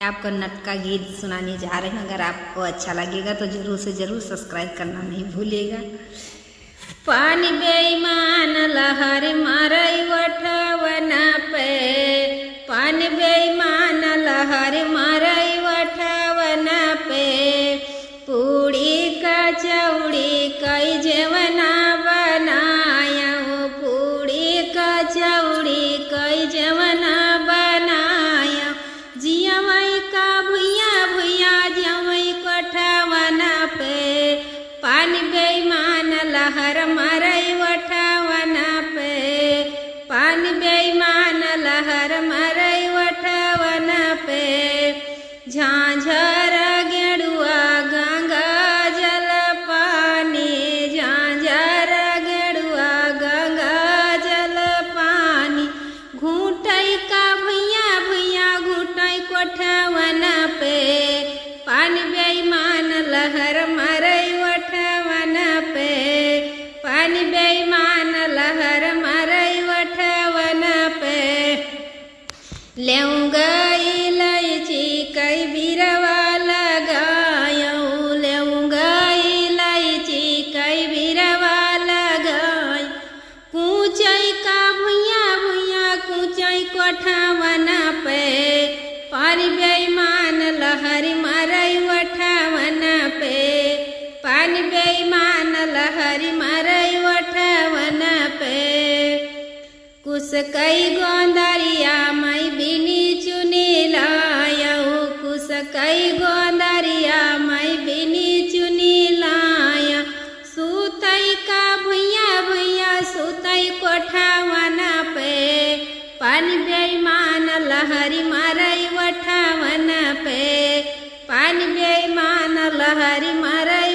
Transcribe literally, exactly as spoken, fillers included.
आपको नटका गीत सुनाने जा रहे हैं। अगर आपको अच्छा लगेगा तो जरूर से जरूर subscribe करना नहीं भूलिएगा। पानी बेईमान लहर मारई वठवना पे, पानी बेईमान लहर मारई वठवना पे, पूड़ी कचौड़ी कई जेवना बनायौ, पूड़ी कचौड़ी कई जेवना बनायौ। जियवई का भुइया भुइया जियवई कोठवना पे, पानी बेईमान लहर मारई वठवना पे, पानी बेईमान लहर मारई वठवना पे। झांझर गेड़ुआ गंगा जल पानी, झांझर गेड़ुआ गंगा जल पानी, घूटई का भुइया भुइया घूटई कोठवना पे, पानी बेईमान लहर मारई वठवना पे, पानी बेईमान लहर मारई वठवना पे। लेउंगा इलायची कई बिरवा लगायौ, लेउंगा इलायची कई बिरवा लगायौ। कूचई का भुइया भुइया कूचई कोठवना पे, पानी बेईमान लहरी मारई वठवना पे, पानी बेईमान लहरी मारई वठवना पे। कुस कई गोंदरिया मई बिनी चुनी लायौ, कुस कई गोंदरिया मई बिनी चुनी लायौ। सूतई का भुइया भुइया सूतई कोठवना पे, पानी बेईमान लहरी मारई वठवना पे, पानी बेईमान लहरी मारई